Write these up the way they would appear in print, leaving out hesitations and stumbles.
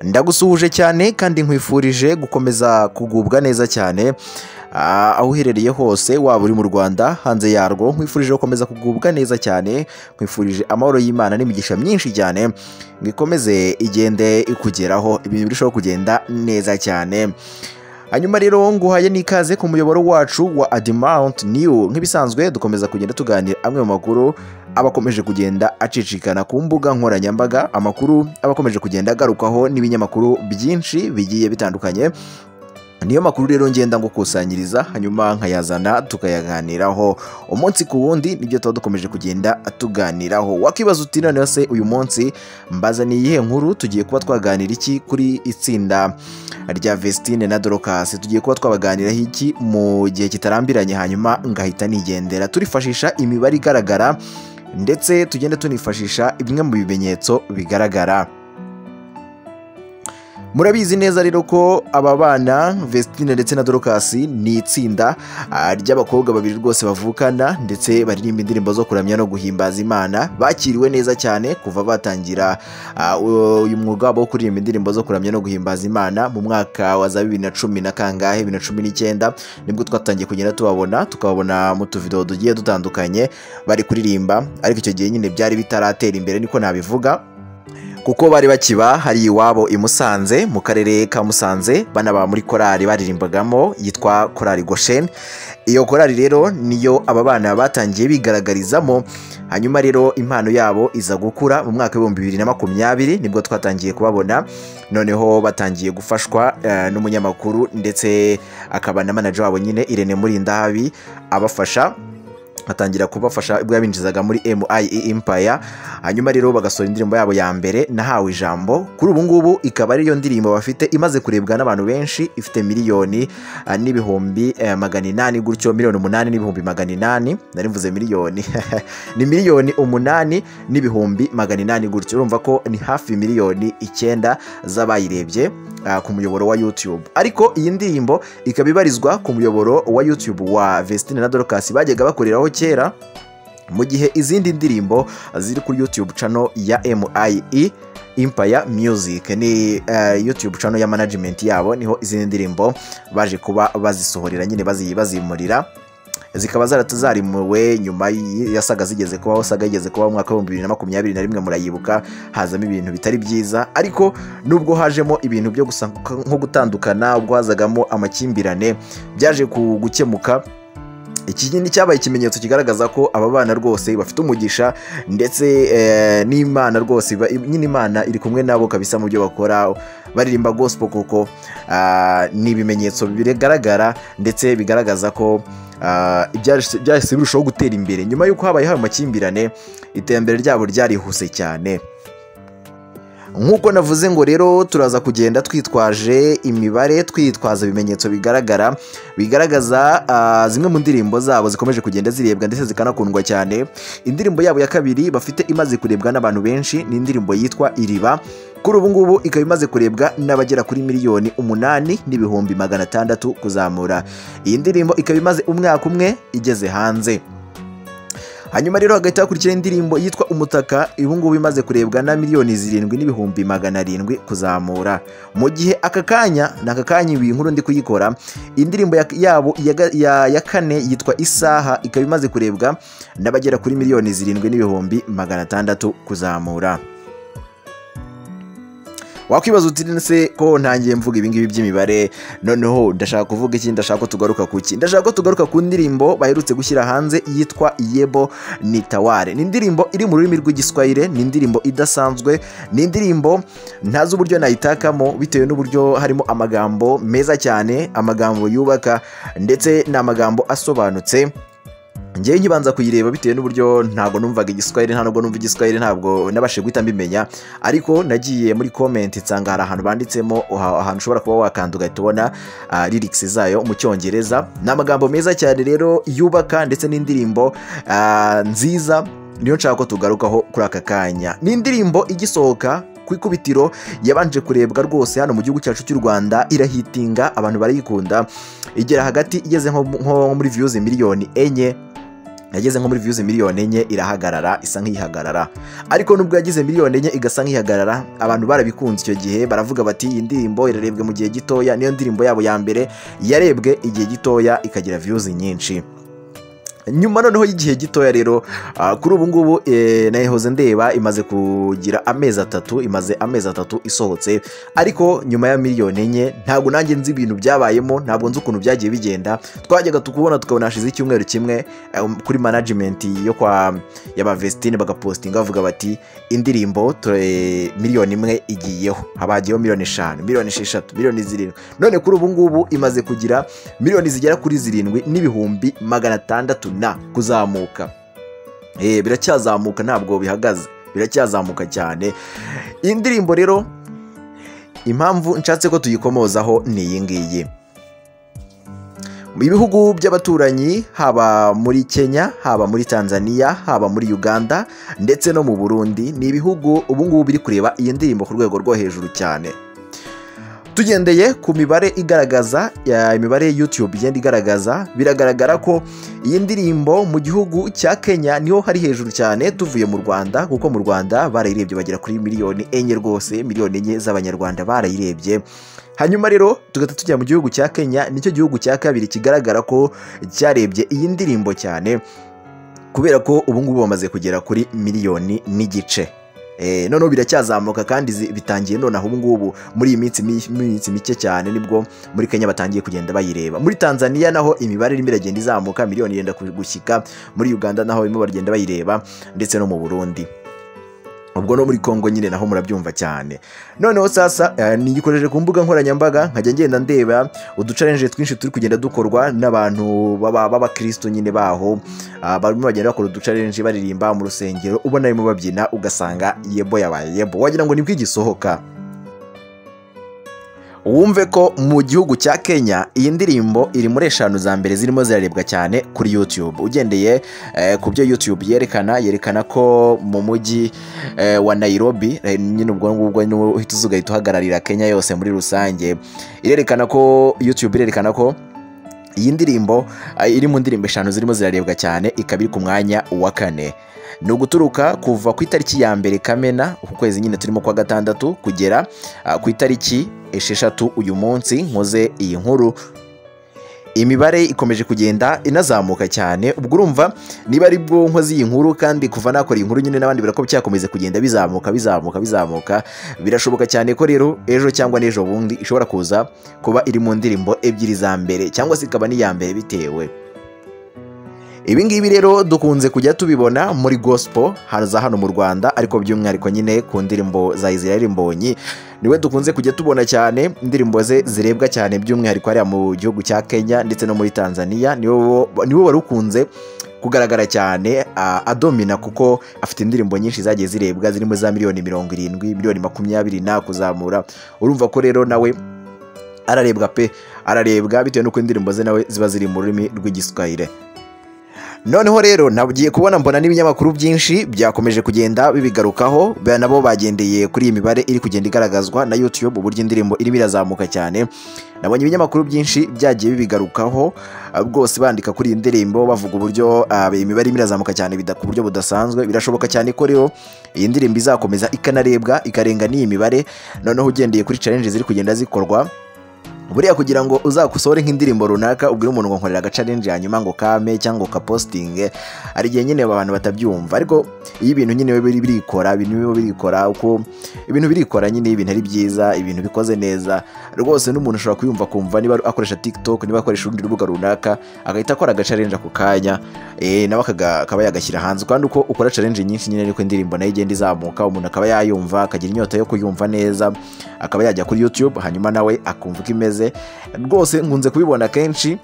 Ndagusuhuje cyane kandi nkwifurije gukomeza kugubwa neza cyane aho uherereye hose, waba uri mu Rwanda, hanze yarwo, nkwifurije gukomeza kugubwa neza cyane, nkwifurije amahoro y'Imana n'imigisha myinshi cyane ngo ikomeze igende ikugeraho, ibintu birushaho kugenda neza cyane. Hanyuma rero nguhaye n'ikaze ku muyoboro wacu wa Adimount New. Nk'ibisanzwe dukomeza kugenda tuganira amwe mu makuru aba akomeje kugenda acicikana ku mbuga nkoranyambaga, amakuru aba akomeje kugenda agarukwaho n'ibinyamakuru byinshi bigiye bitandukanye. Niyo makuru rero ngenda ngukusanyiriza hanyuma nkayazana tukayaganiraho umunsi ku wundi, nibyo tuba dukomeje kugenda tuganiraho. Wakibaza uti noneho se uyu munsi mbazaniye iyihe nkuru, tugiye kuba twaganira iki kuri itsinda rya Vestine na Dorcas, tugiye kuba twabaganiraho iki mu gihe kitarambiranye, hanyuma ngahita nigendera. Turifashisha imibare igaragara ndetse tugende tunifashisha bimwe mu bimenyetso bigaragara. Murabizi neza rero ko aba bana Vestine ndetse na Dorcas ni itsinda ry'abakobwa babiri rwose bavukana ndetse baririmba indirimbo zo kuramya no guhimbaza Imana. Bakiriwe neza cyane kuva batangira uyu mwuga wabo wo kuririmba indirimbo zo kuramya no guhimbaza Imana mu mwaka wa za 2010 na kangahe, 2019, nibwo twatangiye kugenda tubabona, tukababona mu tuvideo tugiye dutandukanye bari kuririmba, ariko icyo gihe nyine byari bitaratera imbere niko nabivuga, kuko bari bakiba hari iwabo i Musanze mu karere ka Musanze, banaba muri korali baririmbagamo yitwa Korali Goshen. Iyo korali rero niyo aba bana batangiye bigaragarizamo, hanyuma rero impano yabo iza gukura mu mwaka w'ibihumbi bibiri na makumyabiri, nibwo twatangiye kubabona. Noneho batangiye gufashwa n'umunyamakuru ndetse akaba na manager wabo nyine Irene Murindahabi abafasha, atangira kubafasha ubwo yabinjizaga muri MIE Empire. Hanyuma rero bagasohora indirimbo yabo ya mbere Nahawe Ijambo, kuri ubu ngubu ikaba ariyo ndirimbo bafite imaze kurebwa n'abantu benshi, ifite miliyoni n'ibihumbi 800 gutyo, miliyoni 8 n'ibihumbi 800, nari mvuze miliyoni ni miliyoni 8 n'ibihumbi 800 gutyo, urumva ko ni hafi miliyoni 9 z'abayirebye ku muyoboro wa YouTube. Ariko iyi ndirimbo ikaba ibarizwa ku muyoboro wa YouTube wa Vestine na Dorcas bajyaga bakoreraho kera, mu gihe izindi ndirimbo ziri kuri YouTube channel ya MIE Empire Music, ni YouTube channel ya management yabo, niho izindi ndirimbo baje kuba bazisohorera nyine, bazimurira, zikaba zaratuzarimuwe nyuma ya saga zigeze kubaho. Saga igeze kubaho mu mwaka w'ibihumbi bibiri na makumyabiri na rimwe, murayibuka, hazamo ibintu bitari byiza, ariko nubwo hajemo ibintu byo gusa nko gutandukana, ubwo hazagamo amakimbirane, byaje gukemuka. Iki ni cyabaye ikimenyetso kigaragaza ko aba bana rwose bafite umugisha ndetse n'Imana rwose, nyine Imana iri kumwe nabo kabisa mu byo bakora, baririmba gospel koko, ni ibimenyetso bigaragara ndetse bigaragaza ko byahise birushaho gutera imbere nyuma y'uko habaye amakimbirane, iterambere ryabo ryarihuse cyane. Nk'uko navuze ngo rero turaza kugenda twitwaje imibare, twitwaza ibimenyetso bigaragara bigaragaza zimwe mu ndirimbo zabo zikomeje kugenda zirebwa ndetse zikanakundwa cyane. Indirimbo yabo ya kabiri bafite imaze kurebwa n'abantu benshi ni indirimbo yitwa Iriba, kuri ubu ngubu ikaba imaze kurebwa n'abagera kuri miliyoni 8 n'ibihumbi 600 kuzamura. Iyi ndirimbo ikaba imaze umwaka umwe igeze hanze. Hanyuma rero hagahita hakurikira indirimbo yitwa Umutaka, ubu ngubu imaze kurebwa na miliyoni 7 n'ibihumbi 700 kuzamura. Mu gihe aka kanya n'aka kanya iyi nkuru ndi kuyikora, indirimbo yabo ya kane yitwa Isaha ikaba imaze kurebwa n'abagera kuri miliyoni 7 n'ibihumbi 600 kuzamura. Wakwibaza uti se ko ntangiye mvuga ibi ngibi by'imibare, noneho ndashaka kuvuga iki, ndashaka ko tugaruka kuki? Ndashaka ko tugaruka ku ndirimbo baherutse gushyira hanze yitwa Yebo Nitaware. Ni indirimbo iri mu rurimi rw'Igiswahili, ni indirimbo idasanzwe, ni indirimbo ntazi uburyo nayitakamo bitewe n'uburyo harimo amagambo meza cyane, amagambo yubaka ndetse n'amagambo asobanutse. Ngewe nkibanza kuyireba bitewe n'uburyo ntabwo numvaga Igiswahili, nta nubwo numva Igiswahili, ntabwo nabashije guhita mbimenya, ariko nagiye muri comment nsanga hari ahantu banditsemo, ahantu ushobora kuba wakanda ugahita ubona lyrics zayo mu Cyongereza. Ni amagambo meza cyane rero yubaka ndetse n'indirimbo nziza, niyo nshaka ko tugarukaho kuri aka kanya. Ni indirimbo igisohoka ku ikubitiro yabanje kurebwa rwose hano mu gihugu cyacu cy'u Rwanda, irahitinga, abantu barayikunda, igera hagati igeze nko muri views miliyoni 4. Yageze nko muri views 4 miliyoni irahagarara, isa nk'ihagarara. Ariko nubwo yagize 4 miliyoni igasa nk'ihagarara, abantu barabikunze icyo gihe, baravuga bati iyi ndirimbo irarebwe mu gihe gitoya. Niyo ndirimbo yabo ya mbere yarebwe igihe gitoya ikagira views nyinshi. Nyuma noneho y'igihe gitoya rero, kuri ubu ngubu nahoze ndeba imaze kugira amezi 3, imaze amezi 3 isohotse. Ariko nyuma ya 4 miliyoni ntabwo nanjye nzi ibintu byabayemo, ntabwo nzi ukuntu byagiye bigenda. Twajyaga tukubona, tukabona hashize icyumweru kimwe, kuri management yo kwa yaba Vestine bagapostinga bavuga bati indirimbo 1 miliyoni igiyeho, habagiyeho 5 miliyoni, 6 miliyoni, 7 miliyoni. None kuri ubu ngubu imaze kugira miliyoni zigera kuri 7.6 million na kuzamuka. Biracyazamuka, ntabwo bihagaze, biracyazamuka cyane. Iyi ndirimbo rero, impamvu nshatse ko tuyikomozaho ni iyi ngiyi: mu bihugu by'abaturanyi, haba muri Kenya, haba muri Tanzania, haba muri Uganda ndetse no mu Burundi, ni ibihugu ubu ngubu biri kureba iyi ndirimbo ku rwego rwo hejuru cyane. Tugendeye ku mibare igaragaza, imibare YouTube igenda igaragaza, biragaragara ko iyi ndirimbo mu gihugu cya Kenya niho hari hejuru cyane tuvuye mu Rwanda, kuko mu Rwanda barayirebye bagera kuri 4 miliyoni rwose, 4 miliyoni z'Abanyarwanda barayirebye. Hanyuma rero tugahita tujya mu gihugu cya Kenya, nicyo gihugu cya kabiri kigaragara ko cyarebye iyi ndirimbo cyane, kubera ko ubu ngubu bamaze kugera kuri 1.5 miliyoni. Noneho biracyazamuka kandi bitangiye nonaha ubu ngubu muri iyi minsi mike cyane nibwo muri Kenya batangiye kugenda bayireba. Muri Tanzania naho imibare irimo iragenda izamuka, miliyoni yenda gushyika. Muri Uganda naho barimo bagenda bayireba, ndetse no mu Burundi, ubwo no muri Congo nyine naho murabyumva cyane. Noneho sasa nigikoresheje ku mbuga nkoranyambaga, nkajya ngenda ndeba uduchallenge twinshi turi kugenda dukorwa n'abantu b'abakristo nyine baho. Barimo bagenda bakora uduchallenge baririmba mu rusengero, ubona barimo babyina, ugasanga yebo yabaye yebo, wagira ngo nibwo igisohoka. Wumve ko mu gihugu cya Kenya iyi ndirimbo iri muri eshanu za mbere zirimo zirarebwa cyane kuri YouTube. Ugendeye ku byo YouTube yerekana, yerekana ko mu mujyi wa Nairobi, nyine ubwo ngubwo niwo uhita uza ugahita uhagararira Kenya yose muri rusange, irerekana ko YouTube irerekana ko iyi ndirimbo iri mu ndirimbo eshanu zirimo zirarebwa cyane, ikaba iri ku mwanya wa kane. Ni uguturuka kuva ku itariki ya 1 Kamena, uku kwezi nyine turimo kwa gatandatu, kugera ku itariki 6, uyu munsi nkoze iyi nkuru. Imibare ikomeje kugenda inazamuka cyane. Ubwo urumva niba ari bwo nkoze iyi nkuru, kandi kuva nakora iyi nkuru nyine n'abandi birako cyakomeza kugenda bizamuka, bizamuka, bizamuka. Birashoboka cyane ko rero ejo cyangwa n'ejo bundi ishobora kuza kuba iri mu ndirimbo ebyiri za mbere, cyangwa se ikaba n'iya mbere bitewe. Ibi ngibi rero dukunze kujya tubibona muri gospel haza hano mu Rwanda, ariko by'umwihariko nyine ku ndirimbo za Israel Mbonyi, niwe dukunze kujya tubona cyane indirimbo ze zirebwa cyane, by'umwihariko hariya mu gihugu cya Kenya ndetse no muri Tanzania. Niwe wari ukunze kugaragara cyane adomina, kuko afite indirimbo nyinshi zagiye zirebwa zirimo za 70 miliyoni, 20 miliyoni na kuzamura. Urumva ko rero nawe ararebwa pe, ararebwa bitewe n'uko indirimbo ze nawe ziba ziri mu rurimi rw'Igiswahili. Noneho rero nagiye kubona mbona n'ibinyamakuru byinshi byakomeje kugenda bibigarukaho, nabo bagendeye kuri iyi mibare iri kugenda igaragazwa na YouTube, uburyo indirimbo irimo irazamuka cyane. Nabonye ibinyamakuru byinshi byagiye bibigarukaho, rwose bandika kuri iyi ndirimbo, bavuga uburyo imibare irimo irazamuka cyane ku buryo budasanzwe. Birashoboka cyane ko rero iyi ndirimbo izakomeza ikanarebwa ikarenga n'iyi mibare. Noneho ugendeye kuri challenge ziri kugenda zikorwa buriya, kugira ngo uzakosore nk'indirimbo runaka, ubwire umuntu ngo nkorera agachallenge hanyuma ngo kame cyangwa ngo kapostinge, hari igihe nyine abantu batabyumva. Ariko iyo ibintu nyine biba birikora, ibintu biba birikora, uko ibintu birikora nyine, ibintu ari byiza, ibintu bikoze neza rwose, n'umuntu ashobora kuyumva akumva, niba akoresha TikTok, niba akoresha urundi rubuga runaka, agahita akora agachallenge ako kanya, nawe akaba yagashyira hanze. Kandi uko ukora challenge nyinshi nyine niko indirimbo nayo igenda izamuka, umuntu akaba yayumva, akagira inyota yo kuyumva neza, akaba yajya kuri YouTube hanyuma nawe akumva uko imeze. Rwose nkunze kubibona kenshi,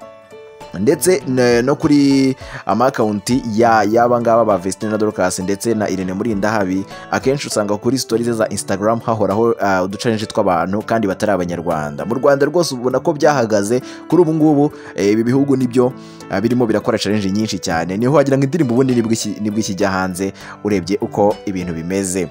ndetse no kuri ama-account ya y'aba ngaba ba Vestine na Dorcas ndetse na Irene Murindahabi, akenshi usanga kuri stories za Instagram hahoraho uduchallenge tw'abantu kandi batari Abanyarwanda. Mu Rwanda rwose ubona ko byahagaze kuri ubu ngubu. Ibi bihugu nibyo birimo birakora challenge nyinshi cyane, niho wagira ngo indirimbo ubundi nibwo ikijya hanze, urebye uko ibintu bimeze.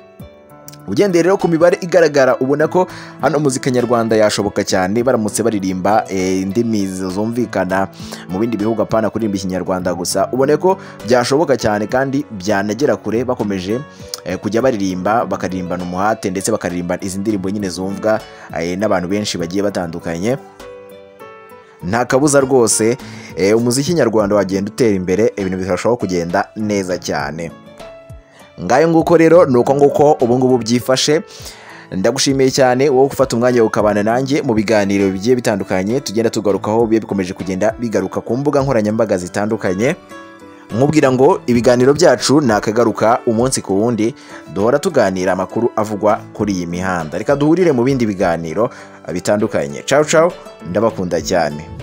Ugendeye rero ku mibare igaragara, ubona ko hano muzika nyarwanda yashoboka cyane baramutse baririmba indimi zumvikana mu bindi bihugu, apana kuririmba ikinyarwanda gusa. Ubone ko byashoboka cyane kandi byanagera kure bakomeje kujya baririmba, bakaririmbana umuhate ndetse bakaririmba izi ndirimbo nyine zumvwa n'abantu benshi bagiye batandukanye. Nta kabuza rwose umuziki nyarwanda wagenda utera imbere, ibintu birushaho kugenda neza cyane. Ngayo nguko rero, ni uko nguko ubu ngubu byifashe. Ndagushimiye cyane wowe gufata umwanya ukabana nanjye mu biganiro bigiye bitandukanye tugenda tugarukaho, bibe bikomeje kugenda bigaruka ku mbuga nkoranyambaga zitandukanye. Nkubwira ngo ibiganiro byacu nakagaruka umunsi ku wundi, duhora tuganira amakuru avugwa kuri iyi mihanda. Reka duhurire mu bindi biganiro bitandukanye. Ciao ciao, ndabakunda cyane.